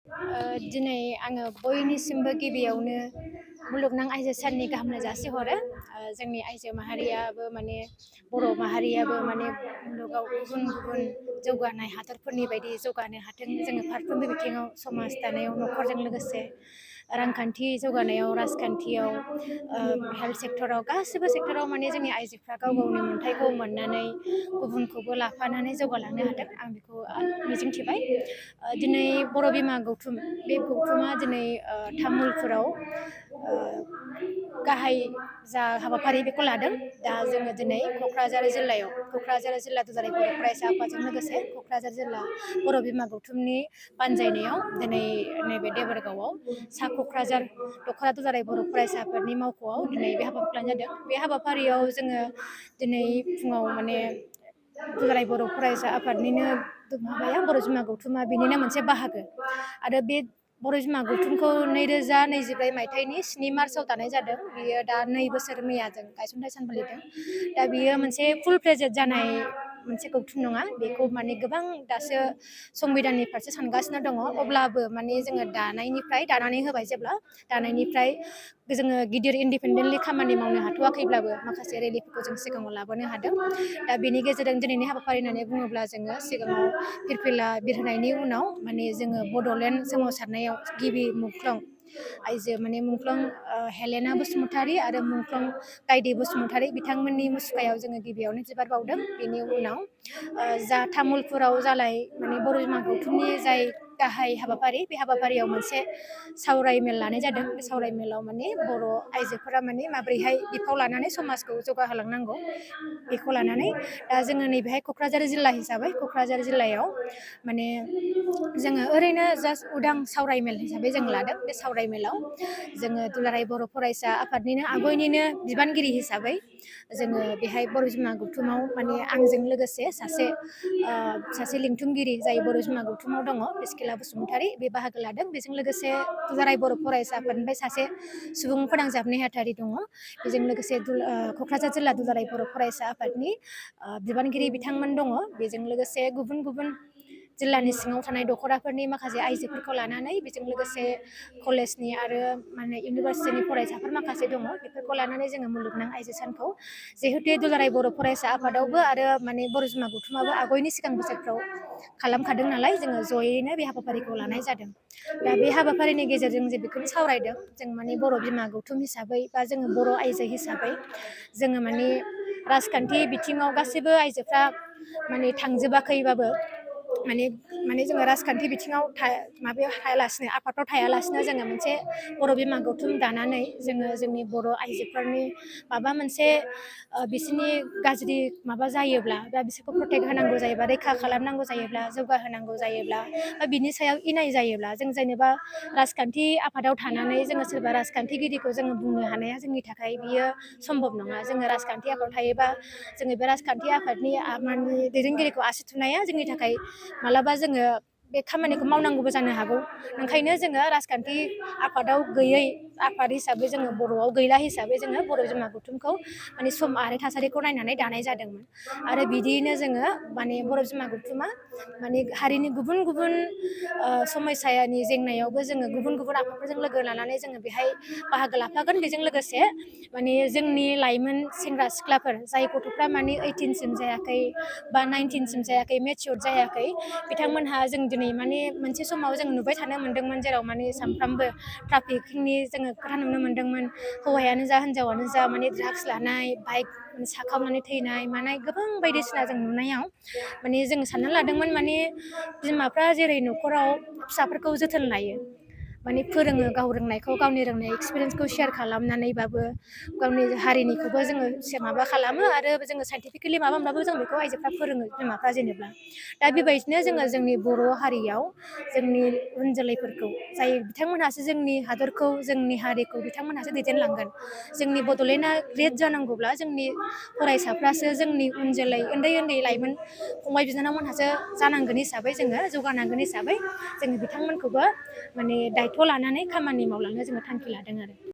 दिनै आङो बयनिसिमबो गिबियावनो मुलुगनां आइजो साननि गाहाम हामलायनाय जासिहरो। जोंनि आइजो माहारियाबो माने बर' माहारियाबो माने मुलुगाव गुबुन गुबुन जौगानाय हादरफोरनि बायदि जौगानो हाथों। जोङो फारफ्रोमबो बिथिङाव समाज दानायाव न'खरजों लोगोसे रांखान्थि जौगानायाव, राजखान्थियाव, हेल्थ सेक्टराव गासिबो सेक्टराव माने जोंनि आइजोफ्रा गाव गावनि मोन्थायखौ मोननानै गुबुनखौबो लाफानानै जौगालांनो हादों। आं बेखौ मिजिंथिबाय। दिनै बर' बिमा गौथुम बे गौथुमा दिनै तामुलपुराव गाहाय जा हाबाफारि बेखौ लादों। दा जोङो दिनै क'क्राझार जिल्ला दुलाराय बर' फरायसा आफादजों लोगोसे क'क्राझार जिल्ला बर' बिमा गौथुमनि बानजायनायाव दिनै नैबे देबोरगावआव सा क'क्राझार दख'रा दुलाराय बर' फरायसा आफादनि मावख'आव दिनै बे हाबाफारिखौ लानाय जादों। बे हाबाफारियाव जोङो दिनै फुङाव माने दुलाराय बर' फरायसा आफादनिनो माबाया बर' बिमा गौथुमा बेनिनो मोनसे बाहागो आरो बे बर' बिमा गौथुमखौ 2024 मायथाइनि 7 मार्चआव दानाय जादों। बियो दा 2 बोसोर मैयाजों गायसनथाइ सान फालिदों। दा बियो मोनसे फुल प्लेजेड जानाय मोनसे गौथुम नङा। बेखौ माने गोबां दासो संबिधाननि फारसे सानगासिनो दङ। अब्लाबो माने जोङो दानानै होबाय जेब्ला दानायनिफ्राय जोङो गिदिर इन्डिपेन्डेन्टलि खामानि मावनो हाथ'वाखैब्लाबो माखासे रेलिफोरखौ जों सिगाङाव लाबोनो हादों। दा बेनि गेजेरजों दिनैनि हाबाफारि होननानै बुङोब्ला जोङो सिगाङाव फिरफिला बिरहोनायनि उनाव माने जोङो बड'लेण्ड सोमावसारनायाव गिबि मुंख्लं आइजो माने मुंख्लं हेलेना बसुमतारी आरो मुंख्लं गायदे बसुमतारी बिथांमोननि मुसुखायाव जोङो गिबियावनो बिबार बावदों। बेनि उनाव जा तामुलपुराव जालाय माने बर' बिमा गौथुमनि जाय गाहाय हाबाफारि बे हाबाफारियाव मोनसे सावराय मेल लानाय जादों। बे सावराय मेलाव माने बर' आइजोफोरा माने माबोरैहाय बिफाव लानानै समाजखौ जौगाहोलांनांगौ बेखौ लानानै दा जोङो नैबेहाय क'क्राझार जिल्ला हिसाबै क'क्राझार जिल्लायाव माने जोङो ओरैनो जास्ट उदां सावरायमेल हिसाबै जों लादों। बे सावरायमेलाव जोङो दुलाराय बर' फरायसा आफादनिनो आगयनिनो बिबानगिरि हिसाबै जोङो बेहाय बर' बिमा गौथुमाव माने आंजों लोगोसे सासे लिंथुमगिरि जाय बर' बिमा गौथुमाव दङ बिस्किला बसुमतारी बे बाहागो लादों। बेजों लोगोसे दुलाराय बर' फरायसा आफादनिफ्राय सासे सुबुं फोनांजाब नेहाथारि दङ। बेजों लोगोसे क'क्राझार जिल्ला दुलाराय बर' फरायसा आफादनि बिबानगिरि बिथांमोन दङ। बेजों लोगोसे गुबुन गुबुन जिल्लानि सिङाव थानाय दख'राफोरनि माखासे आइजोफोरखौ लानानै बेजों लोगोसे कलेजनि आरो माने इउनिभारसिटिनि फरायसाफोर माखासे दङ। बेफोरखौ लानानै जोङो मुलुगनां आइजो सानखौ जिहेतु दुलाराय बर' फरायसा आफादावबो आरो माने बर' बिमा गौथुमाबो आगयनि सिगां बोसोरफ्राव खालामखादों नालाय जोङो जयैनो बे हाबाफारिखौ लानाय जादों। दा बे हाबाफारिनि गेजेरजों जों बेखौनो सावरायदों। जों माने बर' बिमा गौथुम हिसाबै बा जोङो बर' आइजो हिसाबै जोङो माने राजखान्थि बिथिङाव गासैबो आइजोफ्रा माने थांजोबाखैबाबो माने जोङो राजखान्थि बिथिङाव माबायाव थायालासिनो आफादफ्राव थायालासिनो जोङो मोनसे बर' बिमा गौथुम दानानै जोङो जोंनि बर' आइजोफोरनि माबा मोनसे बिसोरनि गाज्रि माबा जायोब्ला बा बिसोरखौ प्रटेक्ट होनांगौ जायोबा रैखा खालामनांगौ जायोब्ला जौगाहोनांगौ जायोब्ला बा बिनि सायाव इनाय जायोब्ला जों जेनेबा राजखान्थि आफादाव थानानै जोङो सोरबा राजखान्थिगिरिखौ जोङो बुंनो हानाया जोंनि थाखाय बियो सम्भब नङा। जोङो राजखान्थि आफादाव थायोबा जोङो बे राजखान्थि आफादनि माने दैदेनगिरिखौ आसि थुनाया जोंनि थाखाय मालाबा जोङो बे खामानिखौ मावनांगौबो जानो हागौ। ओंखायनो जोङो राजखान्थि आफादाव गैयै आफाद हिसाबै जोङो बर'आव गैला हिसाबै जोङो बर' बिमा गौथुमखौ माने सम आरो थासारिखौ नायनानै दानाय जादोंमोन। आरो बिदियैनो जोङो माने बर' बिमा गौथुमा माने हारिनि गुबुन गुबुन समयसानि जेंनायावबो जोङो गुबुन गुबुन आफादफोरजों लोगो लानानै जोङो बेहाय बाहागो लाफागोन। बेजों लोगोसे माने जोंनि लाइमोन सेंग्रा सिख्लाफोर जाय गथ'फ्रा माने 18 सिम जायाखै बा 19 सिम जायाखै मेचियर जायाखै बिथांमोनहा जों दिनै माने मोनसे समाव जों नुबाय थानो मोन्दोंमोन जेराव माने सानफ्रामबो ट्राफिकनि जोङो खोथा नुनो मोन्दोंमोन। हौवायानो जा हिनजावानो जा माने ड्राग्स लानाय बाइक साखावनानै थैनाय मानाय गोबां बायदिसिना जों नुनायाव माने जों सानना लादोंमोन माने बिमाफ्रा जेरै न'खराव फिसाफोरखौ जोथोन लायो माने फोरोङो गाव रोंनायखौ गावनि रोंनाय एक्सपिरियेन्सखौ शेयार खालामनानैबाबो गावनि हारिनिखौबो जोङो माबा खालामो आरो जोङो साइन्टिफिकेलि माबा मोनबाबो जों बेखौ आइजोफ्रा फोरोङो बिमाफ्रा जेनेबा दा बेबायदिनो जोङो जोंनि बर' हारियाव जोंनि उन जोलैफोरखौ जाय बिथांमोनहासो जोंनि हादरखौ जोंनि हारिखौ बिथांमोनहासो दैदेनलांगोन। जोंनि बड'लेण्डआ ग्रेट जानांगौब्ला जोंनि फरायसाफ्रासो जोंनि उन जोलै उन्दै उन्दै लाइमोन फंबाय बिनानावमोनहासो जानांगोन हिसाबै जोङो जौगानांगोन हिसाबै जोङो बिथांमोनखौबो माने दायथ' लानानै खामानि मावलांनो जोङो थांखि लादों आरो